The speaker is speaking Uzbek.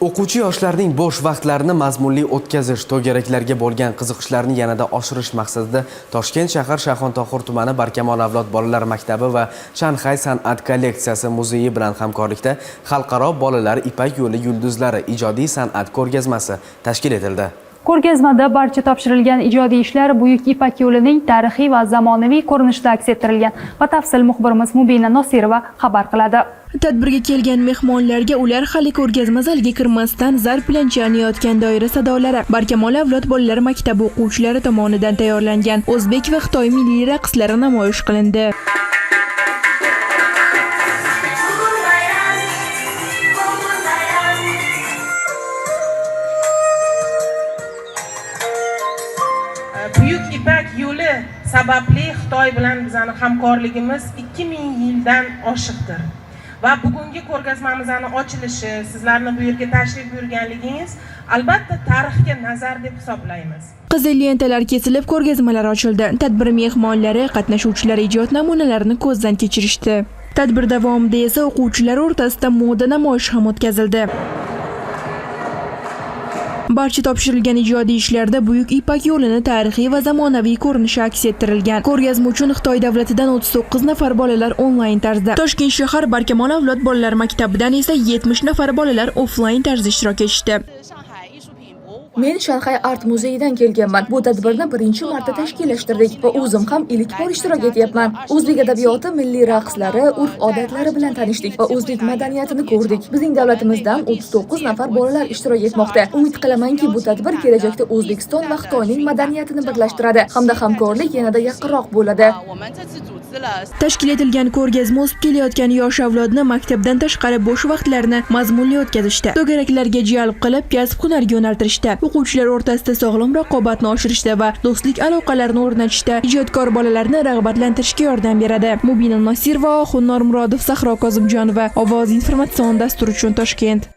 O'quvchi yoshlarning bo'sh vaqtlarini mazmunli o'tkazish, to'garaklarga bo'lgan qiziqishlarini yanada oshirish maqsadida Toshkent shahar Shayxontohur tumani Barkamol avlod bolalar maktabi va Shanxay san'at kolleksiyasi muzeyi bilan hamkorlikda Xalqaro bolalar Ipak yo'li yulduzlari ijodiy san'at ko'rgazmasi tashkil etildi. Ko'rgazmada barcha topshirilgan ijodiy ishlar Buyuk Ipak yo'lining tarixiy va zamonaviy ko'rinishida aks ettirilgan. Batafsil muxbirimiz Mubina Nosirova xabar qiladi. Tadbirga kelgan mehmonlarga ular hali ko'rgazma zaliga kirmasdan zarb bilan chalinayotgan doira sadolari, Barkamol avlod bolalar maktabi o'quvchilari tomonidan tayyorlangan o'zbek va xitoy milliy raqslari namoyish qilindi. Buyuk Ipak yo'li sababli Xitoy bilan bizani hamkorligimiz 2000 yildan oshiqdir. Va bugungi ko'rgazmamizni ochilishi, sizlarni bu yerga tashrif buyurganligingiz albatta tarixga nazar deb hisoblaymiz. Qizil lentalar kesilib, ko'rgazmalar ochildi. Tadbir mehmonlari qatnashuvchilar ijod namunalarini ko'zdan kechirishdi. Tadbir davomida esa o'quvchilar o'rtasida moda namoyishi ham o'tkazildi. Barcha topshirilgan ijodiy ishlarda Buyuk Ipak yo'lini tarixiy va zamonaviy ko'rinishi aks ettirilgan. Ko'rgazma uchun Xitoy davlatidan 39 nafar bolalar onlayn tarzda, Toshkent shahar Barkamol avlod bolalar maktabidan esa 70 nafar bolalar offlayn tarzda ishtirok etishdi. Men Shanxay Art muzeyidan kelganman. Bu tadbirni birinchi marta tashkillashtirdik va o'zim ham ilk bor ishtirok etyapman. O'zbek adabiyoti, milliy raqslari, urf-odatlari bilan tanishdik va o'zbek madaniyatini ko'rdik. Bizning davlatimizdan 39 nafar bolalar ishtirok etmoqda. Umid qilamanki, bu tadbir kelajakda O'zbekiston va Xitoyning madaniyatini birlashtiradi hamda hamkorlik yanada yaqinroq bo'ladi. 我们这次组织了 Tashkil etilgan ko'rgazma o'sib kelayotgan yosh avlodni maktabdan tashqari bo'sh vaqtlarini mazmunli o'tkazishda, to'garaklarga jalb qilib, kasb-hunarga yo'naltirishda, o'quvchilar o'rtasida sog'lom raqobatni oshirishda va do'stlik aloqalarini o'rnatishda ijodkor bolalarni rag'batlantirishga yordam beradi. Mubina Nosirova, Xunnor Murodov, Sahro Kozimjonova, Ovoz informatsion dasturi uchun Toshkent.